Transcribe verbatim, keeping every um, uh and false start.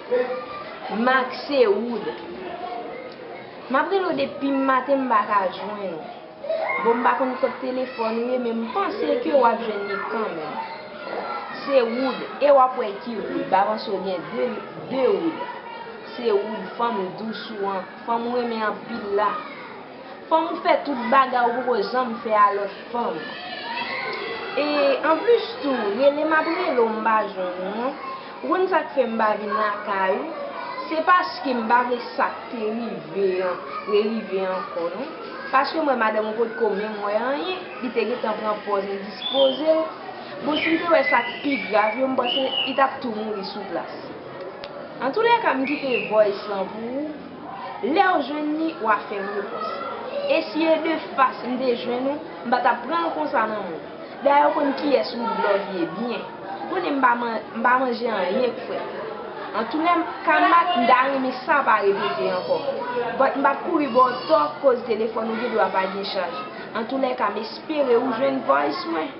Mak, se Wood. M ap rele w depi maten, m pa ka jwenn ou. Bon, m pa konn kot telefòn ou ye, men m panse ke w ap jwenn li kanmenm. Se Wood, e w ap wè ki Wood, ba panse w gen de, de Wood. Se Wood, fanm dous ou an, fanm ou renmen anpil la. Fanm ou fè tout bagay ou poko janm fè a lòt fanm. E anplis tou, rele m ap rele w, m pa jwenn ou an. Ou konn sa k fè m pa vin lakay ou? Se paske m pa vle sa k te rive an rerive ankò non. Paske m wè madanm ou potko menm wè anyen, li te gentan pran pòz endispoze l. Bon, si m te wè sa k pi grav yo, m panse li t ap tou mouri sou plas. Antoulèka, m kite voice lan pou ou. Lè w jwenn li, w a fè m repons. E si e de fas m te jwenn ou, m pa t ap pran l konsa nan men w. Dayè, w konn kiyès Woodlove ye byen. Ou konnen m pa man-, m pa manje anyen k frèt. Antoulèka, Mak, m ta renmen sa pa repete ankò. But m p ap kouri ba w tò, koz telefòn ou gendwa pa gen chaj. Antoulèka, m espere ou jwenn voice mwen.